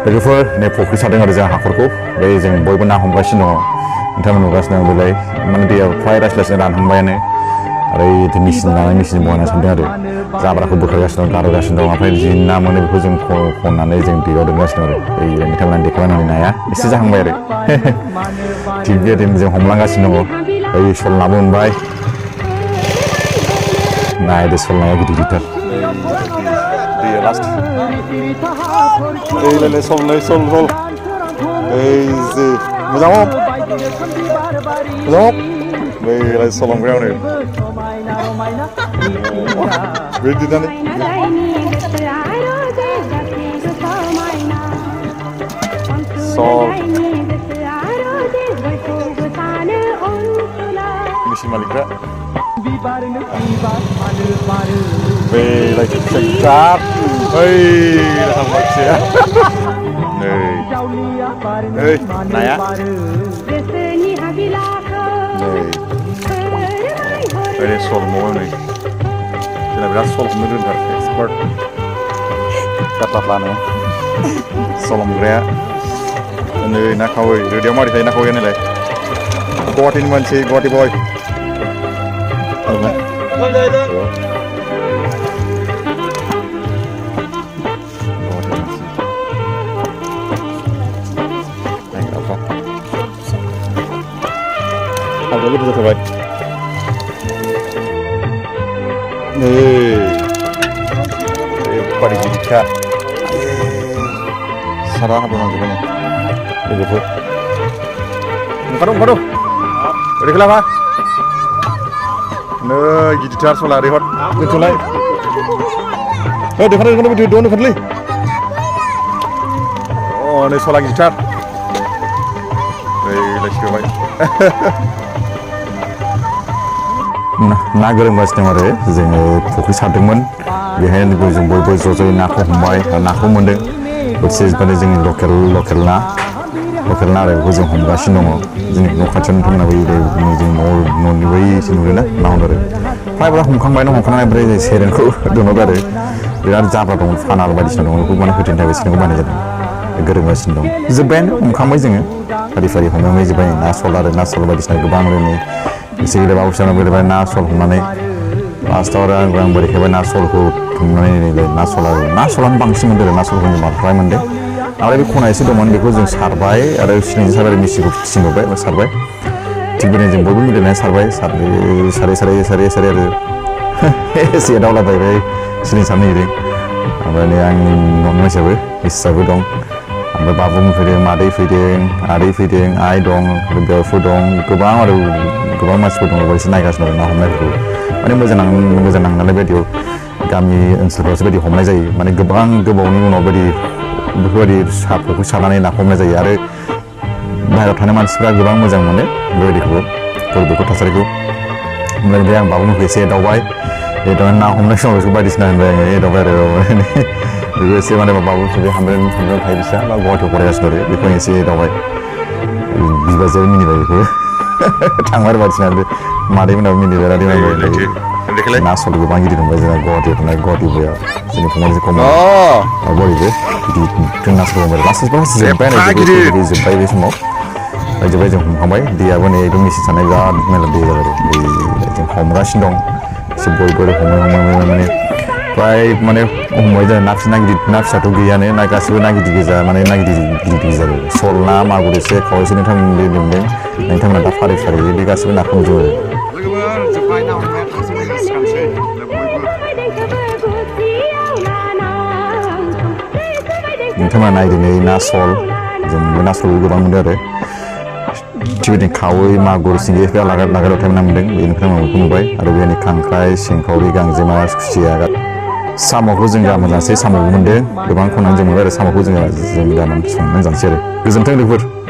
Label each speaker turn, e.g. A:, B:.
A: लोगोफोर नै फुख्रि सारदों आरो जों हाखरखौ बे जों बयबो ना हमगासिनो दङ नोंथांमोन नुगासिनो दं बेलाय माने दैया फ्राय लासै लासै रानहांबायानो आरो इदि मेचिन लानानै मेचिन बहायना सानदों आरो जाब्राखौ बोखारगासिनो दं गारगासिनो दं ओमफ्राय जि ना मोनो बेखौ जों खननानै जों दैयाव दोनगासिनो दं आरो बिथांमोना देखायनानै नाया एसे जाहांबाय आरो थिग बेबायदिनो जों हमलांगासिनो दङ सल नाबो मोनबाय नायदो सल नाया गिदिर गिदिरथार दैया लास्ट सल सल मोजां मोजां बैलाय सल हमग्राया हनै बे दिनानै सल मेचिन मालिकफ्रा बैलाय सेक्टार ओइ थांबाय नै नाया ओरै सल मावो नै जोंना बिराद सल हमनो रोंथार एक्सपार्ट गाथाफ्लानो सल हमग्राया नै ना खावै रोदायाव मारै थायो ना खावैया नालाय गुवाहाटीनि मानसि गुवाहाटी बय हाग्रा लोगो जाथारबाय ओरैबादि गिदिरखा सारा हाबलांजोबबाय लोगोफोर ओंखार ओरै खालामा नै गिदिरथार सला ओरै हर दोनथ'लाय दोनखानलै नै सला गिदिरथार ओरैलाय सोबाय ना गोरोंगासिनो दं आरो जोङो फुख्रि सारदोंमोन बेहायनो जों बयबो ज' ज'यै नाखौ हमबाय नाखौ मोन्दों बोथिसे माने जोंनि लकेल ना आरो बेखौ जों हमगासिनो दङ जोंनि न' खाथियावनो थांनाबो जों न'नि बै नुदोंना ना हमदों आरो फ्रायब्रा हमखांबायनो हमखांनानै ओमफ्राय सेरेनखौ दोनहरबाय आरो बिराद जाब्रा दं फानाल बायदिसिना दं बेखौ माने होथेनो थाखाय सेरेनखौ बानाय जादों गोरोंगासिनो दं जोब्बायानो हमखांबाय जोङो फारि फारि हमनानै जोब्बाय ना सल बायदिसिना गोबां रोखोमनि एसे गेलेबा उसुना गेलेबाय ना सल हमनानै लास्टआव आरो आंबो देखायबाय ना सलखौ हमनानै ना सलानो बांसिन मोनदों आरो ना सलखौ जों बांद्राय मोनदों ओमफ्राय बे खना एसे दंमोन बेखौ जों सारबाय आरो सिलिंजों सारबाय मिसिनखौ थिनहरबाय सारबाय थिग बेदिनो जों बयबो मिलायनानै सारबाय सारै आरो एसे दावलाबायबाय सिलिं सारनो नागिरदों ओमफ्राय नै आंनि न'नि मानसियाबो मिसेसाबो दं ओमफ्राय बाबुमोन फैदों मादै फैदों आदै फैदों आइ दं बिहावफोर दं गोबां मानसिफोर दङ एसे नायगासिनो दं ना हमनायफोरखौ माने मोजां नाङो नालाय बायदियाव गामि ओनसोलफ्रावसो बायदि हमनाय जायो माने गोबां गोबावनि उनाव बेफोरबायदि साफोरखौ सारनानै ना हमनाय जायो आरो बाहेरायाव थानाय मानसिफ्रा गोबां मोजां मोनो बेबायदिखौ फोरबोखौ थासारिखौ ओमफ्राय बे आं बाबुमोनखौ एसे एदावबाय ना हमनाय समाव बेखौ बायदिसिना होनबाय आङो एदावबाय आरो बेखौ एसे माने बाबुमोनखौ बे हामब्रेन थायो बिसा बा गुवाहाटियाव फरायगासिनो आरो बेखौ एसे एदावबाय बिबाजैया मिनिबाय बेखौ थांबाय आरो बायदिसिना मादैमोनाबो मिनिबाय आरो ना सल गोबां गिदिर मोनबाय जोंना गुवाहाटियाव थानाय गुवाहाटि बया जोंनि फंबायजों खम बयबो गिदिर ना सल हमबाय लासै जोब्बाय बे समाव जोब्बाय जों हमखांबाय दैयाबो नै एकदम मेचिन सानाय बिराद मेरला दै जाबाय जों हमगासिनो दं एसे बयबो हमै माने फ्राय माने हमबाय जों ना फिसाथ' गैयानो ना गासिबो ना गिदिर गोजा माने ना गिदिर जाबाय सल ना मागुर एसे खावैसो नोंथांमोना दा फारि बे गासिबो नाखौ नुजोबो नोंथांमोना नायदो नै ना सल जों बे ना सलखौ गोबां मोनदों आरो थिबायदिनो खावै मागुर सिंगिफोरा लागायलाव टाइम मोनदों बेनिफ्राय आं बेखौ नुबाय आरो बेनि खांख्राइ सिंखावरि गांजेमा खुसिया साम'खौ जों गाबोन जानोसै साम'बो मोनदों गोबां खननानै जों मोनबाय आरो साम'खौ जों गाबोन संनानै जानोसै आरो गोजोन्थों लोगोफोर